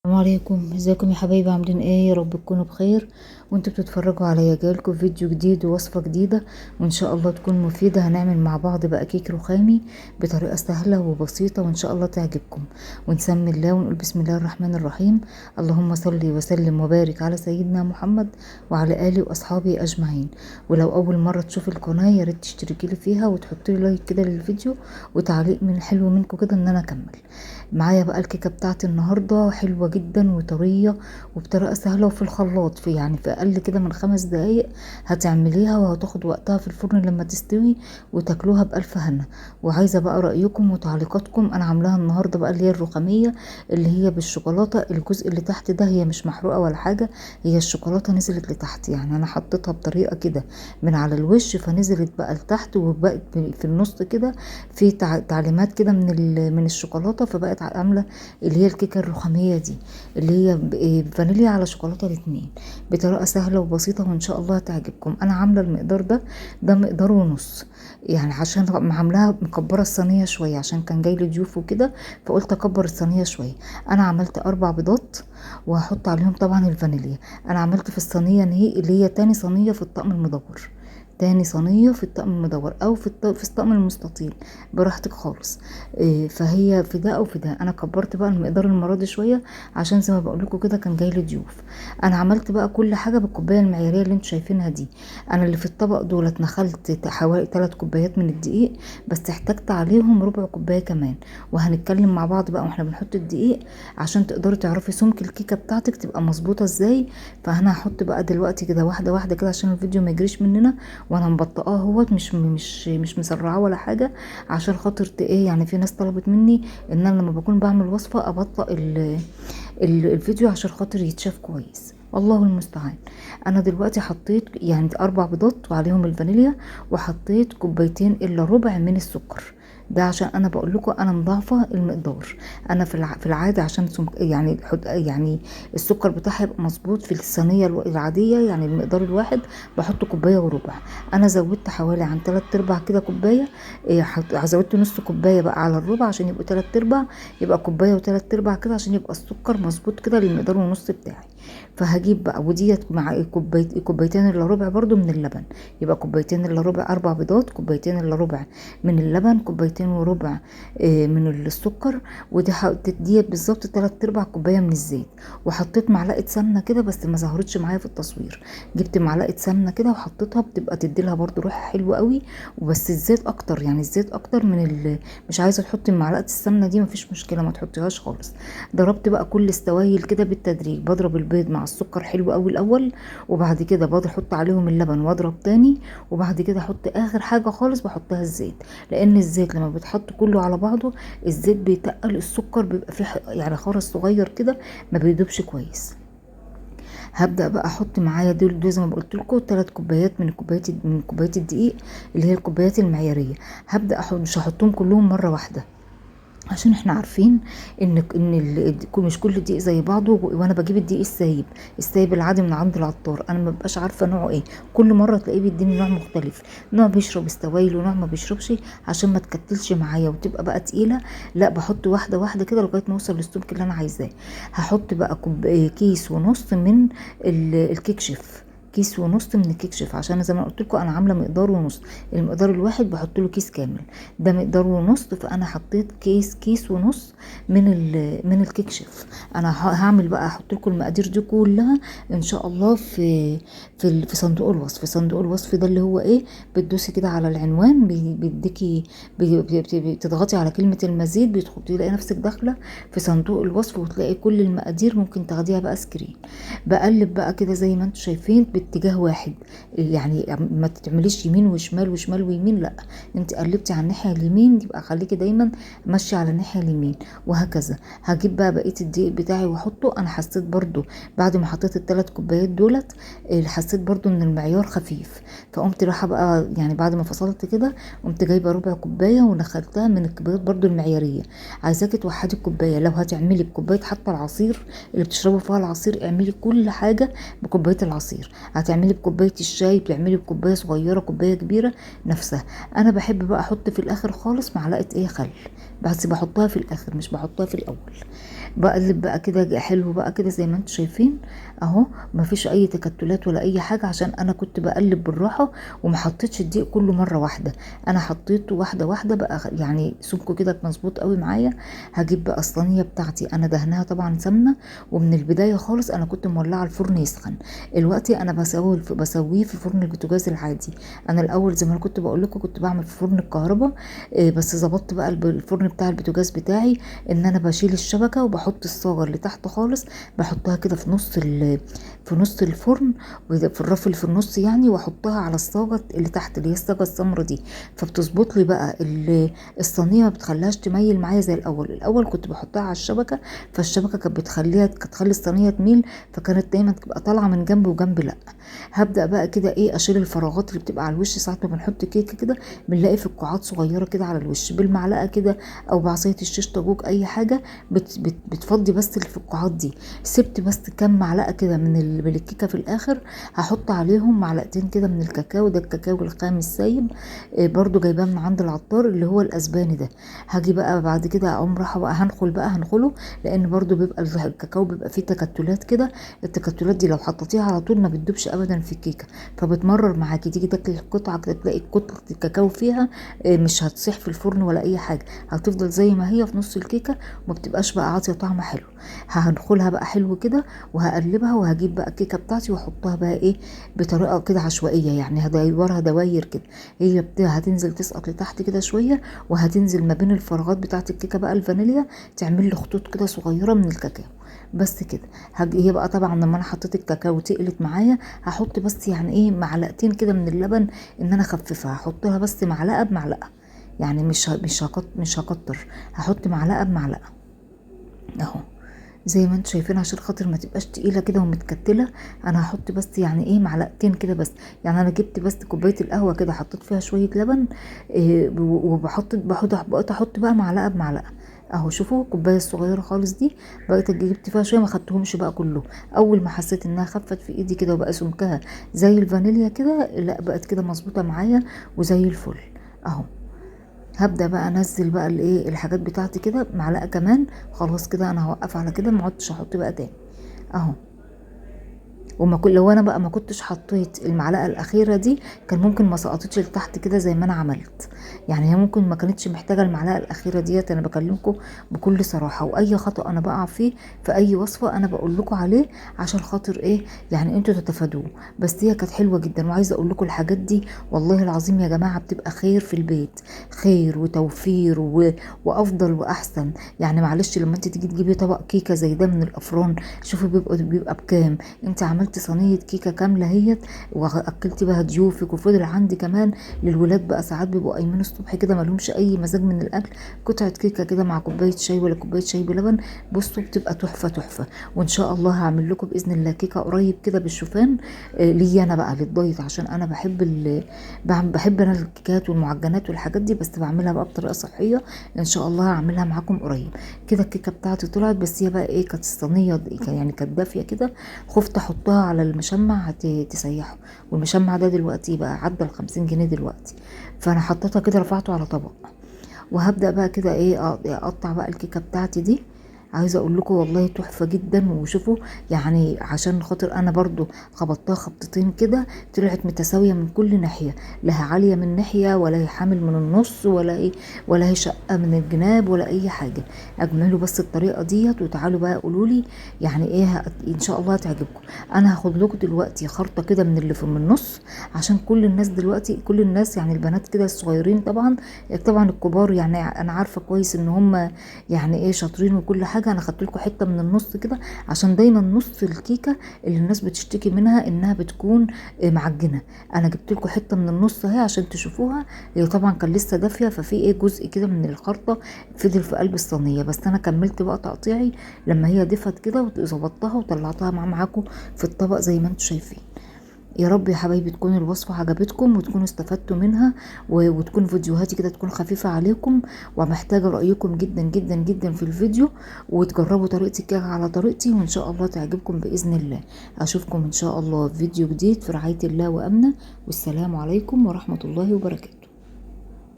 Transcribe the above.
السلام عليكم، ازيكم يا حبايبي؟ عاملين ايه؟ يا رب تكونوا بخير وانتوا بتتفرجوا عليا. جايلكم فيديو جديد ووصفه جديدة وان شاء الله تكون مفيدة. هنعمل مع بعض بقى كيك رخامي بطريقة سهلة وبسيطة وان شاء الله تعجبكم. ونسمي الله ونقول بسم الله الرحمن الرحيم. اللهم صل وسلم وبارك على سيدنا محمد وعلى اله واصحابه اجمعين. ولو اول مرة تشوفي القناة يا ريت تشتركي لي فيها وتحطي لي like كده للفيديو وتعليق من حلو منكم كده ان انا اكمل. معايا بقى الكيكه بتاعتي النهارده حلوة جدا وطريه وبطريقة سهلة وفي الخلاط، في يعني في اقل كده من 5 دقايق هتعمليها وهتاخد وقتها في الفرن لما تستوي وتاكلوها بالف هنا. وعايزه بقى رايكم وتعليقاتكم. انا عاملاها النهارده بقى اللي هي الرخاميه اللي هي بالشوكولاته. الجزء اللي تحت ده هي مش محروقة ولا حاجة، هي الشوكولاتة نزلت لتحت، يعني انا حطيتها بطريقة كده من على الوش فنزلت بقى لتحت وبقت في النص كده في تعليمات كده من الشوكولاتة، فبقت عامله اللي هي الكيكه الرخاميه دي اللي هي فانيليا على شوكولاتة الاتنين بطريقة سهلة وبسيطة وان شاء الله هتعجبكم. انا عامله المقدار ده مقدار ونص، يعني عشان عاملاها مكبره الصينية شوية عشان كان جاي لي ضيوف وكده، فقلت اكبر الصينية شوية. انا عملت 4 بيضات وهحط عليهم طبعا الفانيليا. انا عملت في الصينية اللي هي تاني صينية في الطقم المدور، تاني صينية في الطقم المدور او في الطقم المستطيل براحتك خالص. فهي في ده او في ده. انا كبرت بقى المقدار المرة دي شوية عشان زي ما بقول لكم كده كان جاي لي ضيوف. انا عملت بقى كل حاجة بالكوبايه المعياريه اللي انتوا شايفينها دي. انا اللي في الطبق دولت نخلت حوالي 3 كوبايات من الدقيق، بس احتجت عليهم ربع كوباية كمان. وهنتكلم مع بعض بقى واحنا بنحط الدقيق عشان تقدروا تعرفي سمك الكيكه بتاعتك تبقى مظبوطة ازاي. فانا هحط بقى دلوقتي كده واحدة واحدة كده عشان الفيديو ما يجريش مننا، وانا مبطئاه اهوت مش مسرعاه ولا حاجة عشان خاطر ايه، يعني في ناس طلبت مني ان انا لما بكون بعمل وصفه ابطئ الفيديو عشان خاطر يتشاف كويس. والله المستعان. انا دلوقتي حطيت يعني 4 بيضات وعليهم الفانيليا، وحطيت 2 الا ربع من السكر. ده عشان انا بقول لكم انا مضاعفه المقدار. انا في العادة عشان يعني السكر بتاعها يبقى مظبوط في الصينية العادية، يعني المقدار الواحد بحط 1.25 كوباية. انا زودت حوالي عن 3/4 كده كوباية، زودت نص كوباية بقى على الربع عشان يبقوا 3/4، يبقى 1 3/4 كده عشان يبقى السكر مظبوط كده للمقدار ونص بتاعي. فهجيب بقى وديت مع 2 الا ربع برضو من اللبن، يبقى 2 الا ربع، 4 بيضات، 2 الا ربع من اللبن، 2 2.25 من السكر، ودي ديت بالظبط 3/4 كوباية من الزيت. وحطيت معلقه سمنه كده بس ما ظهرتش معايا في التصوير، جبت معلقه سمنه كده وحطيتها، بتبقى تدي لها برضو ريحه حلوة قوي. وبس الزيت اكتر، يعني الزيت اكتر من مش عايزه تحطي معلقه السمنة دي مفيش مشكلة، ما تحطيهاش خالص. ضربت بقى كل السوائل كده بالتدريج، بضرب البيض مع السكر حلو قوي الاول، وبعد كده بحط عليهم اللبن واضرب تاني، وبعد كده احط اخر حاجة خالص بحطها الزيت، لان الزيت لما بيتحط كله على بعضه الزيت بيتقل السكر، بيبقى فيه يعني خرز صغير كده ما بيدوبش كويس. هبدأ بقى احط معايا دول زي ما قلت لكم 3 كوبايات من كوبايات الدقيق اللي هي الكوبايات المعياريه. هبدأ احط، مش هحطهم كلهم مرة واحدة عشان احنا عارفين ان مش كل دقيق زي بعضه. وانا بجيب الدقيق السايب العادي من عند العطار، انا ما ببقاش عارفه نوعه ايه، كل مرة تلاقيه بيديني نوع مختلف، نوع بيشرب السوائل ونوع ما بيشربش، عشان ما تكتلش معايا وتبقى بقى تقيلة. لا، بحط واحدة واحدة كده لغاية ما اوصل للسمك اللي انا عايزاه. هحط بقى 1.5 كيس من الكيك شيف، 1.5 كيس من الكيك شيف، عشان زي ما قلت لكم انا عامله مقدار ونص، المقدار الواحد بحط له كيس كامل، ده مقدار ونص، فانا حطيت 1.5 كيس من الكيك شيف. انا هعمل بقى احط لكم المقادير دي كلها ان شاء الله في في في صندوق الوصف. صندوق الوصف ده اللي هو ايه، بتدوسي كده على العنوان بيديكي، بتضغطي على كلمة المزيد، بيدخل تلاقي نفسك داخله في صندوق الوصف وتلاقي كل المقادير، ممكن تاخديها بقى screen. بقلب بقى كده زي ما انتم شايفين باتجاه واحد، يعني ما تعمليش يمين وشمال وشمال ويمين، لا، انت قلبتي على الناحية اليمين يبقى خليكي دايما ماشية على الناحية اليمين وهكذا. هجيب بقى بقية الدقيق بتاعي واحطه. انا حسيت برضو بعد ما حطيت ال3 كوبايات دولت، حسيت برضو ان المعيار خفيف، فقمت رايحة بقى يعني بعد ما فصلت كده قمت جايبه ربع كوباية ونخلتها من الكوبايات برضو المعياريه. عايزاكي توحدي الكوباية، لو هتعملي بكوبايه حتى العصير اللي بتشربوا فيها العصير اعملي كل حاجة بكوبايه العصير. هتعملي بكوبايه الشاي، بتعملي بكوبايه صغيرة كوباية كبيرة نفسها. انا بحب بقى احط في الاخر خالص معلقه ايه خل، بس بحطها في الاخر مش بحطها في الاول. بقلب بقى كده حلو بقى كده زي ما انتم شايفين اهو، مفيش اي تكتلات ولا اي حاجة، عشان انا كنت بقلب بالراحة وما حطيتش الدقيق كله مرة واحدة، انا حطيته واحدة واحدة بقى، يعني سمكة كده مظبوط قوي معايا. هجيب بقى الصينية بتاعتي، انا دهناها طبعا سمنه، ومن البداية خالص انا كنت مولعه الفرن يسخن. دلوقتي انا بسويه في فرن البوتاجاز العادي. انا الاول زي ما انا كنت بقول لكم كنت بعمل في فرن الكهرباء، بس ظبطت بقى الفرن بتاع البوتاجاز بتاعي ان انا بشيل الشبكة وبحط الصاجه اللي تحت خالص، بحطها كده في نص الفرن، في الرف اللي في النص يعني، واحطها على الصاجه اللي تحت اللي هي الصاجه السمراء دي، فبتظبط لي بقى الصينية، ما بتخليهاش تميل معايا زي الاول. الاول كنت بحطها على الشبكة، فالشبكه كانت تخلي الصينية تميل، فكانت دايما تبقى طالعه من جنب وجنب. لا، هبدا بقى كده ايه اشيل الفراغات اللي بتبقى على الوش. ساعات ما بنحط كيكة كده بنلاقي في القاعات صغيرة كده على الوش، بالمعلقه كده او بعصاية الشيش طاووق اي حاجة بتفضي بس اللي في القاعات دي. سبت بس كام معلقه كده من الكيكه في الاخر، هحط عليهم معلقتين كده من الكاكاو، ده الكاكاو الخام السايب، برضو جايباه من عند العطار اللي هو الاسباني ده. هاجي بقى بعد كده اقوم رايحة بقى هنخل بقى، هنخله لان برضو بيبقى الكاكاو بيبقى فيه تكتلات كده، التكتلات دي لو حطيتيها على طول ما بتدوبش ابدا في الكيكه، فبتمرر معاكي، تيجي تاكلي القطعة كده تلاقي كتلة الكاكاو فيها، مش هتصيح في الفرن ولا اي حاجة، هتفضل زي ما هي في نص الكيكه وما بتبقاش بقى عاطيه طعم حلو. هنخلها بقى حلو كده وهقلبها، وهجيب بقى الكيكه بتاعتي واحطها بقى ايه بطريقة كده عشوائية، يعني هدورها دواير كده، هي هتنزل تسقط لتحت كده شوية، وهتنزل ما بين الفراغات بتاعه الكيكه بقى الفانيليا، تعمل لي خطوط كده صغيرة من الكاكاو بس كده. هي بقى طبعا لما انا حطيت الكاكاو تقلت معايا، هحط بس يعني ايه معلقتين كده من اللبن ان انا اخففها، هحط لها بس معلقه بمعلقه، يعني مش هكتر، هحط معلقه بمعلقه اهو زي ما انتم شايفين، عشان خاطر ما تبقاش تقيلة كده ومتكتله. انا هحط بس يعني ايه معلقتين كده بس، يعني انا جبت بس كوباية القهوة كده حطيت فيها شوية لبن، وبحط بقيت احط بقى معلقه بمعلقه اهو. شوفوا الكوباية الصغيرة خالص دي بقيت جبت فيها شوية، ما خدتهمش بقى كله. اول ما حسيت انها خفت في ايدي كده وبقى سمكها زي الفانيليا كده، لا بقت كده مظبوطة معايا وزي الفل اهو. هبدا بقى انزل بقى الايه الحاجات بتاعتي كده معلقه كمان، خلاص كده انا هوقف على كده، ما عدتش احط بقى تاني اهو. وما كل لو انا بقى ما كنتش حطيت المعلقة الاخيرة دي كان ممكن ما سقطتش لتحت كده زي ما انا عملت، يعني هي ممكن ما كانتش محتاجه المعلقة الاخيرة ديت. انا بكلمكم بكل صراحة، واي خطا انا بقع فيه في اي وصفه انا بقول لكم عليه عشان خاطر ايه يعني انتوا تتفادوه. بس هي كانت حلوة جدا، وعايزه اقول لكم الحاجات دي والله العظيم يا جماعة بتبقى خير في البيت، خير وتوفير وافضل واحسن. يعني معلش لما انت تيجي تجيبي طبق كيكة زي ده من الافران، شوفي بيبقى بكام. انت عملت صينية كيكة كاملة اهيت واكلتي بها ضيوفك، وفضل عندي كمان للولاد بقى ساعات بيبقوا قايمين الصبح كده مالهمش اي مزاج من الاكل، قطعه كيكة كده مع كوباية شاي ولا كوباية شاي بلبن، بصوا بتبقى تحفة تحفة. وان شاء الله هعمل لكم باذن الله كيكة قريب كده بالشوفان، ليا انا بقى للدايت، عشان انا بحب بحب انا الكيكات والمعجنات والحاجات دي، بس بعملها بقى بطريقة صحية. ان شاء الله هعملها معاكم قريب كده. الكيكه بتاعتي طلعت، بس هي بقى ايه كانت الصينية يعني كانت دافيه كده، خفت احطها على المشمع تسيحه، والمشمع ده دلوقتي بقى عدى 50 جنيه دلوقتي، فانا حطيتها كده رفعته على طبق. وهبدا بقى كده ايه اقطع بقى الكيكه بتاعتي دي. عايزه اقول لكم والله تحفة جدا. وشوفوا يعني عشان خاطر انا برضو خبطتها خبطتين كده طلعت متساوية من كل ناحية، لا عالية من ناحية ولا هي حامل من النص ولا ايه ولا هي شقه من الجناب ولا اي حاجة. اجملوا بس الطريقة ديت وتعالوا بقى قولوا لي يعني ايه، ان شاء الله هتعجبكم. انا هاخد لكم دلوقتي خرطه كده من اللي في من النص، عشان كل الناس دلوقتي، كل الناس يعني البنات كده الصغيرين طبعا الكبار يعني انا عارفه كويس ان هم يعني ايه شاطرين وكل حاجة. انا خدت لكم حتة من النص كده عشان دايما نص الكيكه اللي الناس بتشتكي منها انها بتكون معجنه، انا جبت لكم حتة من النص اهي عشان تشوفوها. هي طبعا كان لسه دافيه، ففي ايه جزء كده من الخرطة فضل في قلب الصينية، بس انا كملت بقى تقطيعي لما هي دفت كده وظبطتها وطلعتها معاكم في الطبق زي ما انتم شايفين. يا رب يا حبايبي تكون الوصفة عجبتكم وتكونوا استفدتوا منها، وتكون فيديوهاتي كده تكون خفيفة عليكم، ومحتاجة رأيكم جدا جدا جدا في الفيديو، وتجربوا طريقة الكيكة على طريقتي، وان شاء الله تعجبكم بإذن الله. اشوفكم ان شاء الله في فيديو جديد في رعاية الله وأمنه، والسلام عليكم ورحمة الله وبركاته.